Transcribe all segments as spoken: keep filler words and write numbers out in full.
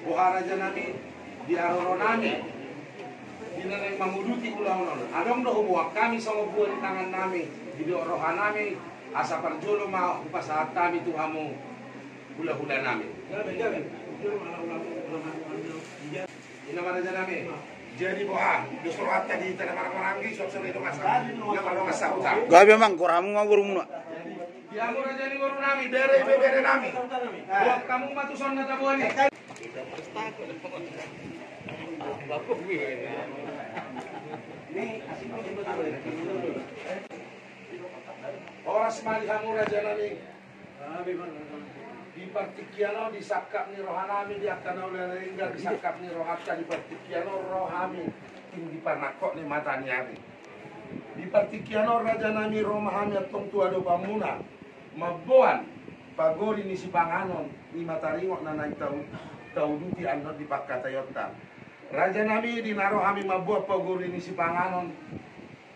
Boha raja nami, di haroro nami, di na naeng manguduti ulaon on, adong do huboan hami songon buah ni tangan nami, didok roha nami, asa parjolo ma hupasahat hami tu hamu hulahula nami. Ina ma raja nami. Jadi boha, dos rohanta di tana maranggi, suap sore do masa. Gabe amang, goar hamu ma borumuna. Di hamu raja ni boru nami, bere, bere nami. Boan hamu ma tu son na taboan i. Horas ma di hamu raja nami. Di partingkian on, di sangkap ni roha nami, di angka na uli na denggan, di sangkap ni rohanta, di partingkian on ro hami, tung di panangkok ni mata ni ari. Di partingkian on raja nami, ro ma hami antong tu adopanmuna, mamboan pagori ni sipanganon, i ma taringot na naeng tau-, tauduti annon di pangkataionta. Raja nami, di na ro hami mamboan pagori ni sipanganon,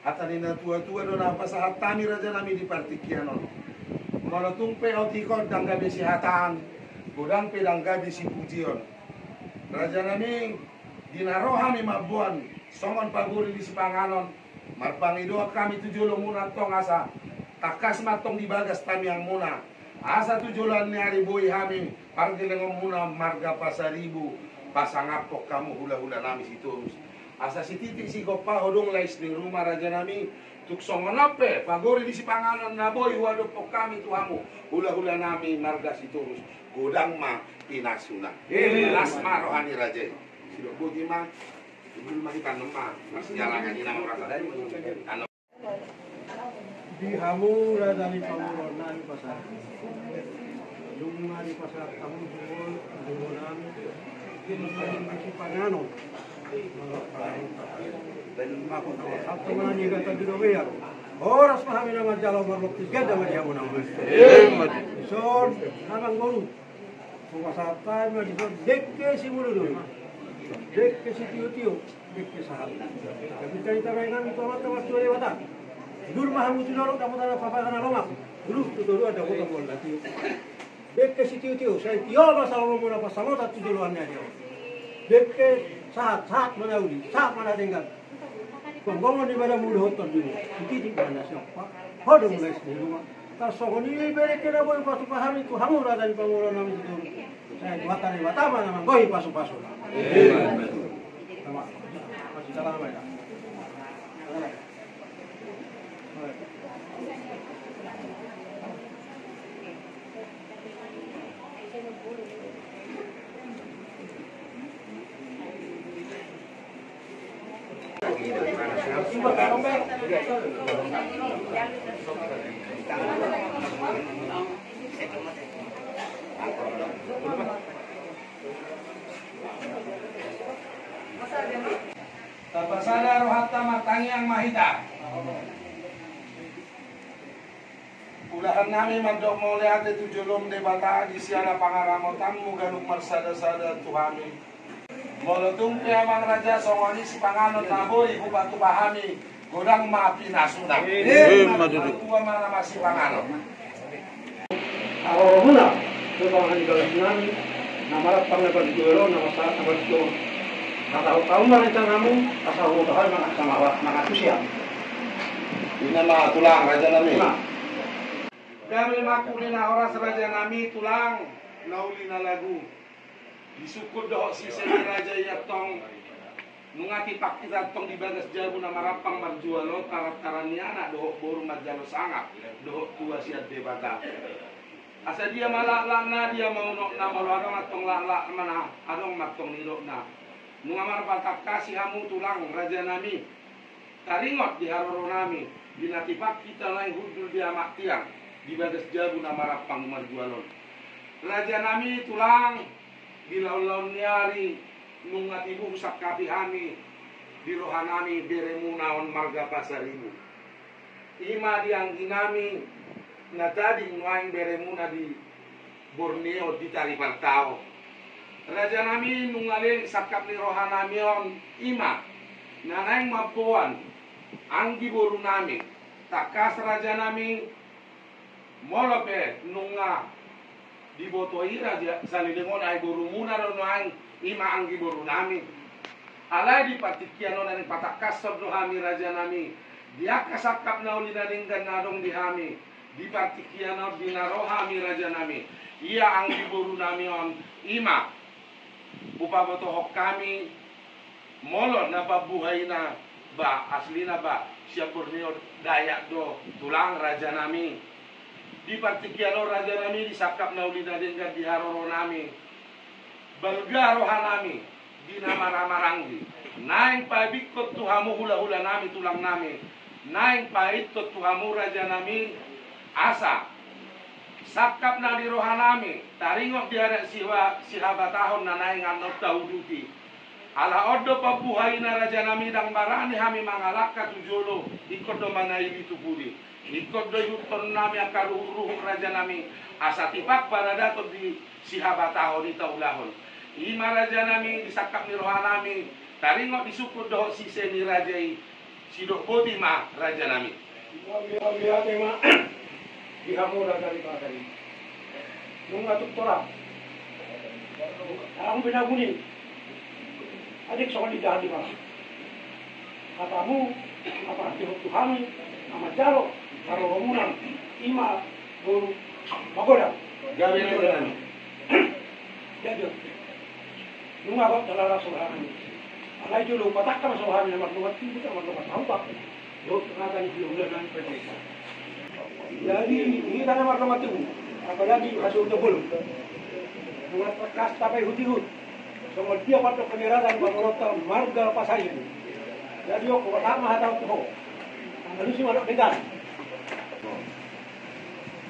hata ni na tua-tua do na pasahat hami raja nami di partingkian on. Molo tung pe otik on ndang gabe sihataan, godang pe ndang gabe sipujion. Raja nami, di na ro hami mamboan songon pagori ni sipanganon, marpangidoan hami tu jolomuna antong asa tangkas ma antong di bagas tangiangmuna, asa tu joloan ni ari boi hami pargelengonmuna marga Pasaribu pasangaphon hamu hulahula nami Sitorus. Asa sititi sigompa ho do lais ni ruma raja nami, tung songon on pe pagori ni sipanganon na boi huadophon hami tu hamu hulahula nami marga Sitorus, godang ma pinasuna. Las ma roha ni raja i. Sidok boti ma. Ibul ma hita nama, mas jalangan ina merasa. Anu. Di hamu raja ni pamoruon nami pasahat. Dung ma dipasahat hamu jumon, jumon nami. Di panganon. Satu mana ni kata di dobear. Horas ma hami na manjalo marlopis ganda ma di hamu na. Son, amang boru. Hupasahat hami ma dison dengke simudurudur, dengke sitiotio, dengke sahat. Tapi tari tarai nami tu Amanta Martua Debata. Tidur ma hamu tu dolok, dapotan na papaga na lomak. Bulung tu toruan, dapotan boan na tio. Dengke sitiotio, sai tio ma saurmuna pansamotan tu joloan ni ari on. Dengke sahat, sahat ma na uli, sahat ma na denggan. Gomgoman ni badanmu dohot tondimi, sititi ma na siompa, ho do mulai sian ruma. Tarsongon i ma dengke na boi hupatupa hami tu hamu raja ni pamoruon nami Sitorus. Sai Tuhanta Debata ma na manggohi pasupasuna. Amen. Sama. Masih salam ya. Tapasada rohanta martangiang ma hita. Ulahan nami mandok mauliate tu jolom Debata di siala pangaramotanmu ganup marsada-sada tu hami. Molo tung pe amang raja songon i sipanganon na boi hupatupa hami, godang ma pinasuna. Ima tutu. Tua ma na masipanganon. Haroromuna, tu panganon ni bagas nami, na marampang na parjolo, na masahat na parjolo. Hatahon hamu ma rencanamu, asa huboto hami mangantusi hamu. Ina ma tulang raja nami. Gabe ma uli na horas raja nami, tulang na uli na lagu. Disungkun dohot sise ni raja i antong. Nunga tipak hita antong di bagas jabu na marampang marjual on, tarantaran ni anak dohot boru manjalo sangap dohot tua sian Debata. Asa dia ma laklakna, dia ma unokna, molo adong antong laklakna, adong ma antong nidokna. Nunga marpatangkasi hamu tulang raja nami. Taringot di haroro nami, di na tipak hita naeng hundul di amak tiang, di bagas jabu na marampang marjual on. Raja nami tulang, di laon-laon ni ari, nunga tibu husangkapi hami, di roha nami beremuna on marga Pasaribu. Ima di anggi nami, na tading nuaeng beremuna di Borneo di Taripartaon. Raja nami nunga leleng sangkap ni roha nami on ima, na naeng mamboan anggi boru nami, tangkas raja nami, molo pe nunga Diboto i raja saleleng on, ai borumuna do nuaeng, i ma anggi borunami. Alai di partingkian on naeng patangkashon do hami rajanami, di angka sangkap na uli na denggan na adong di hami di partingkian on di na ro hami rajanami. Ia anggi borunami on, i ma hupabotohon hami, molo na pambuhaina ba, aslina ba, sian Borneo Dayak do tulang rajanami. Di partingkian on rajanami, di sangkap na uli na denggan di haroronami, balga rohanami di na marhahamaranggi, naeng pabikkon tu hamu hulahulanami, tulangnami, naeng paingot tu hamu rajanami, asa sangkap na di rohanami taringot di adat siha-, sihabatahon na naeng annon tauduti. Ala on do pambuhaina rajanami, ndang barani hami mangalangka tu jolo, ingkon do mangaili tu pudi. Ingkon do ihuthonnami angka ruhutruhut rajanami, asa tipak paradaton di sihabatahon i taulahon. I ma rajanami, di sangkap ni rohanami taringot di sungkun dohot sise ni raja i. Sidok boti ma rajanami. Mauliate ma di hamu raja ni paradaton i. Nunga tung torang, nunga tung torang binagun i. Atik songon i, jadi ma hatamu, apa hatimu tu hami, na manjalo haroromuna, i ma boru magodang. Gabe ma. Jadi, nunga hot dalan las rohami. Alai jolo patangkas rohami na mardongan tubu, na mardongan sahuta. Dohot raja ni hulahula nami. Jadi, hita na mardongan tubu, apalagi hasohotan bolon, nunga tangkas tapaihutihut songon dia pandok ni raja ni pamoruonta marga Pasaribu. Jadi, on, hupasahat ma hata on tu ho. Alusi ma dohot denggan.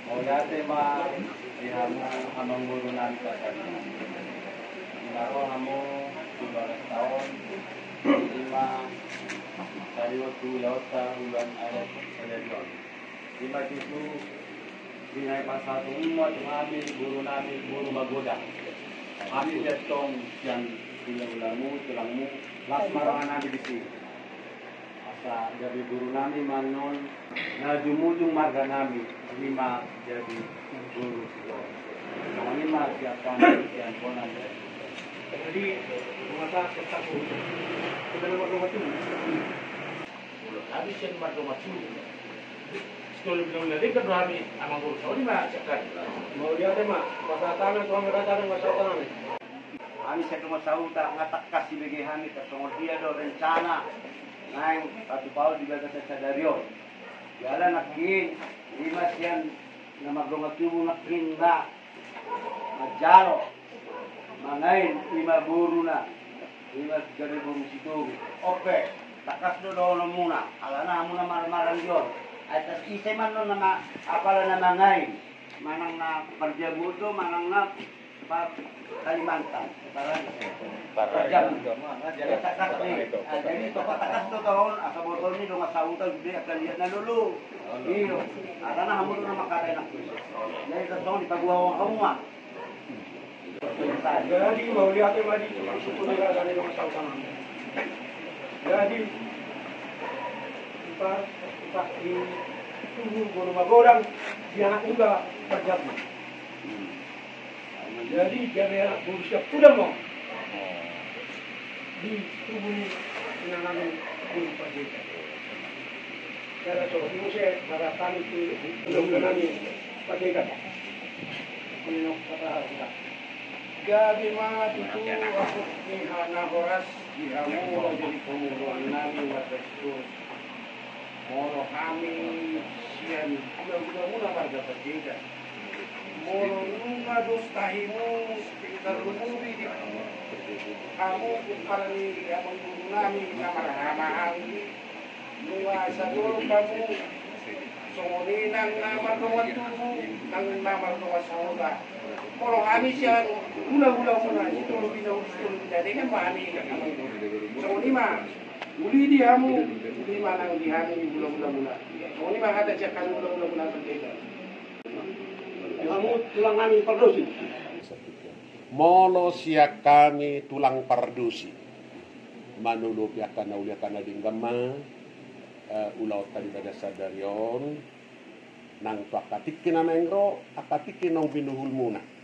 Mauliate ma di hamu amangboru nami Pasaribu. Di na ro hamu tu bagas taon, i ma taringot tu ulaonta, ulaon adat sadari on. I ma tutu di na hupasahat hamu ma tu hami borunami, boru magodang. Hami pe antong sian hulahulamu, tulangmu, las ma rohanami disi. Asa gabe borunami ma annon na ujungujung marganami, i ma jadi boru sitorus. Songon i ma sian hami, sian bona. Jadi, masa tetap kita nama rumah tu. Molo hami sian mardongan tubu, sitolu binong na denggan do hami, amangboru, songon i ma sian hami. Mauliate ma, pasahat hami tu hami raja ni pasahat hami. Hami sian dongan sahuta, nunga tangkas dibege hami tarsongon dia do rencana naeng patupahon di bagasan sadari on. Jala nangkin, i ma sian na mardongan tubu nangkin na manjalo mangain, i ma boruna, i ma gabe boru Sitogu. On pe, tangkas do dohononmuna, alana hamu na marhahamaranggi on. Ai tar ise ma annon na ma-, apala na mangain, manang na parjabu do, manang na pa-, Kalimantan, sekarang parjabu. Jadi tangkas ni, ah, jadi toko tangkas do taon, asa botohon ni dongan sahuta sude angka liat na lolo. Iyo, alana hamu do na mangkatai nangkin. Jadi tarsongon i, paboa hamu ma. Jadi, mauliate ma di, maksudku di raja ni dongan sahuta nami. Jadi, empat, empat di tubuh boru magodang, di anak muda parjabu. Jadi, gabe anak boru siap pulang mau. Di tubuh ni anak boru parjabu. Jala so, muse, maratan tu, belum kenani, pakai kata. Menok kata harga. Gabe ma tutu, aku ni hana horas, di hamu, jadi pamoruon nami, marga Sitorus. Molo hami, sian, hula-hula muna marga Panjaitan. Molo nunga dos tahimu, tarlumobi di hamu, umpara ni amangboru nami, na marhahamaranggi. Nunga sahat hamu, songon i nang na mardongan tubu, nang na mardongan sahuta. Molo hami sian hula-hula muna, sitolu binong, sitolu binong, dengan ma hami. Songon i ma, uli di hamu, uli ma nang di hami, hula-hula muna. Songon i ma hata sian hami hula-hula muna, dengan. Hamu tulang nami Pardosi. Molo sian hami tulang Pardosi, manolopi angka na uli angka na denggan ma, eh, ulaonta di bagasan sadari on, nang tu angka tingki na naeng ro, angka tingki naung binuhulmuna.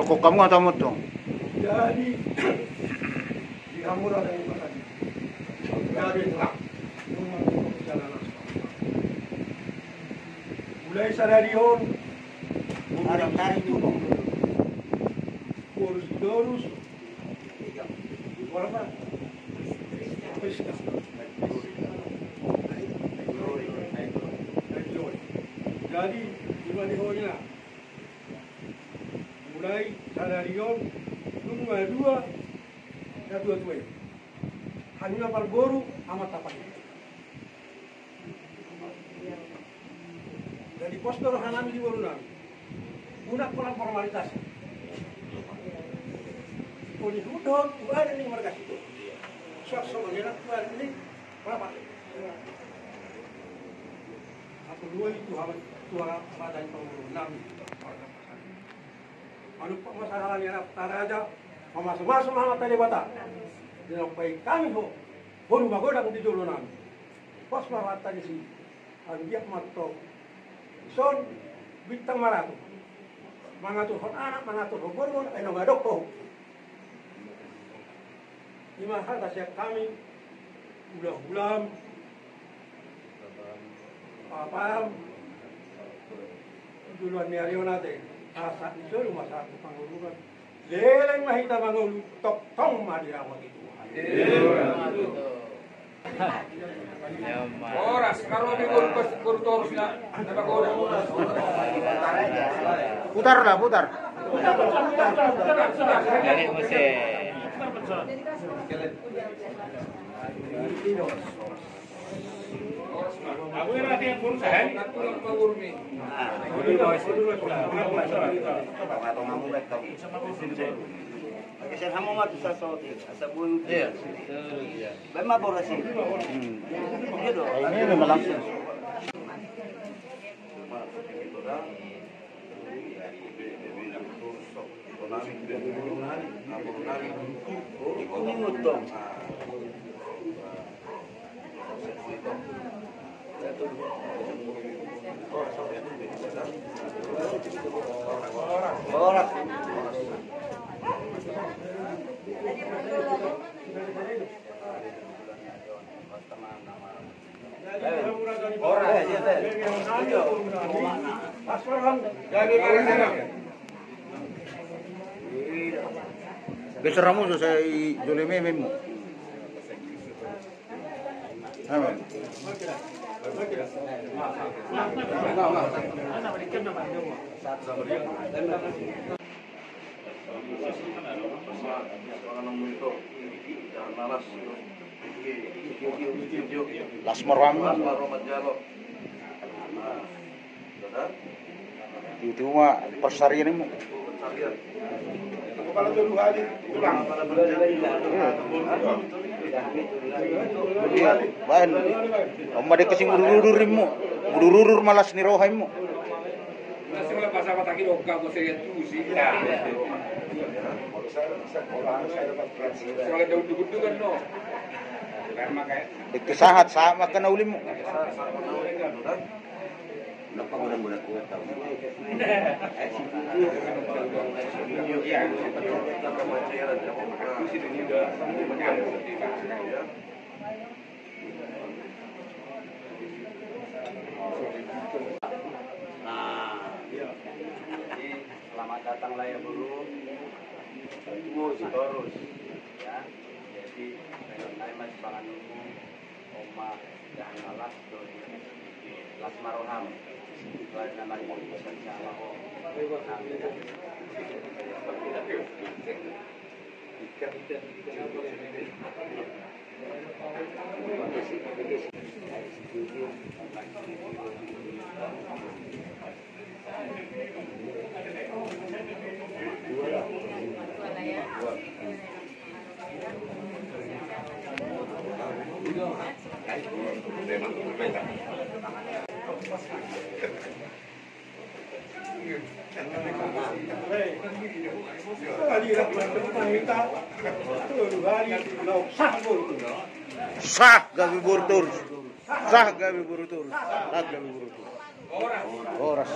Dokon hamu hatamu tong. Jadi, di hamu ra na i ma tadi. Jadi, mulai sadari on, boru Sitorus, boru Sitorus, Priska. Jadi, di mana hoinya? Mulai sadari on, nunga dua, na dua-dua i. Hami ma parboru, amanta panggi. Jadi pos do roha nami di boru nami. Unang pola formalitas. Oni hudon, uada ni marga situ. Sok sok ni nak uada ni, berapa? Aku dua itu hal, dua hal, ada yang tahu nami. Anu, masalah ni anak taraja, mamasu-masu ma hata Debata. Dia nampai kami ho, boru magodang di jolo nami. Pos ma hata di sini. Anggiat ma antong dison bintang maratu. Mangaturhon anak, mangaturhon boru, ai nunga adong ho. Ima hata sian hami, Ulahulam, papam, joloan ni ari on ate, asa ni solu masa tu pangururan. Leleng ma hita mangolu, tongtong ma dirawat ni Tuhan. Horas, karobi boru torus na, na pagoda. Putar lah, putar. Balik muse. Baen ma boras i. Iya do. Ini memang langsung. Geser hamu, so sai jolo mememu. Amin. Las ma roham. Itu ma persarian mu. Baen. Oma de kasi mudur-udur mu. Mudur-udur ma las ni roha mu. Deke sahat, sahat ma angka na uli mu. Nah, jadi selamat datang lah ya, Buru. Terus, ya. Jadi, pengen naik mas pangan umum, oma, jangan malas, tuh, las ma roham. Tuhan nama itu sama kok. Sah gabe boru torus. Sah gabe boru torus. Sah gabe boru torus. Horas.